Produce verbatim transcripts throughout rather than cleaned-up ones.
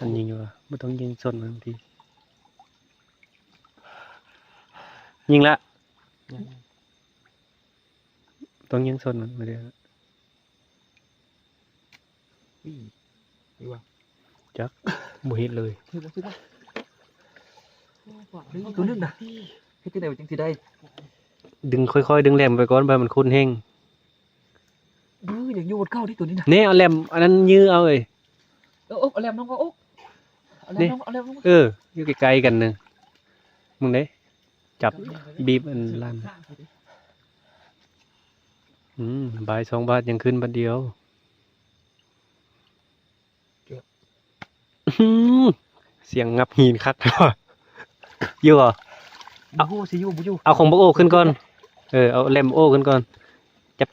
อันยิงอยู่วะ บ่ต้องยิงสดมันที ยิงละ ต้องยิงสดมันมาเด้อ อุ้ย ดีว่ะ จัก บ่เห็นเลย ถือบ่ถือบ่ เฮ้ย ตัวนึงนะ เฮ็ดจังได๋จังสิได้ ดึงค่อยๆ ดึงแหลมไปก่อน บ่ให้มันคุ้นแฮง เออ อยากอยู่บนเก้าที่ตัวนี้นะ นี่เอาแหลมอันนั้นยื้อเอาเอ้ย เออ โอ๊ก เอาแหลมลงก็โอ๊ก เอาแหลมลง เอาแหลมลง เออ อยู่ใกล้ๆ กันนึง มึงเด้ จับ บีบอันลั่น อืม บาทสองบาทยังขึ้นบาทเดียว อื้อหือ เสียงงับหินคัก อยู่บ่ บ่ฮู้สิอยู่บ่อยู่ เอาของบักโอขึ้นก่อน เออ เอาแหลมโอขึ้นก่อน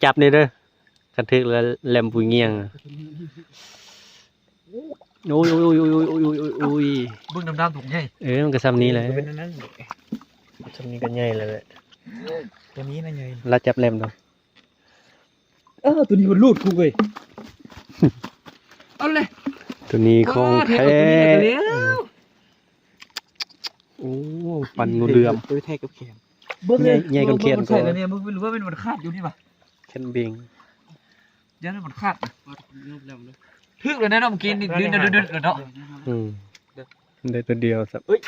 จับๆ นี่เด้อ คันถึกแล้วแหลมปุยเงี่ยงอะ โอ้ยโอ้ยโอ้ยโอ้ยโอ้ยโอ้ยโอ้ย เบิ่งดำๆ ถุงใหญ่ เออ มันก็ซ้ำนี้แหละ เป็นอันนั้น ซ้ำนี้ก็ใหญ่แล้วแหละ ตัวนี้นะใหญ่ แล้วจับแหลมดู เออ ตัวนี้มันรูดกูเว้ย เอาเลย ตัวนี้ของแท้ เออ แท้กว่าตัวนี้แล้ว โอ้ ปันงูเหลือม ไปแทกกับแขน ใหญ่ใหญ่กว่าแขน มันใส่แล้วเนี่ย มึงไม่รู้ว่ามันมันขาดอยู่นี่ปะ แขนเบ่ง เดี๋ยวมันขาด ถึกเลยนะเนาะ เมื่อกี้นี่ดึงดึงดึงดึงเลยเนาะ อืม ได้ตัวเดียวสัก เอ้ย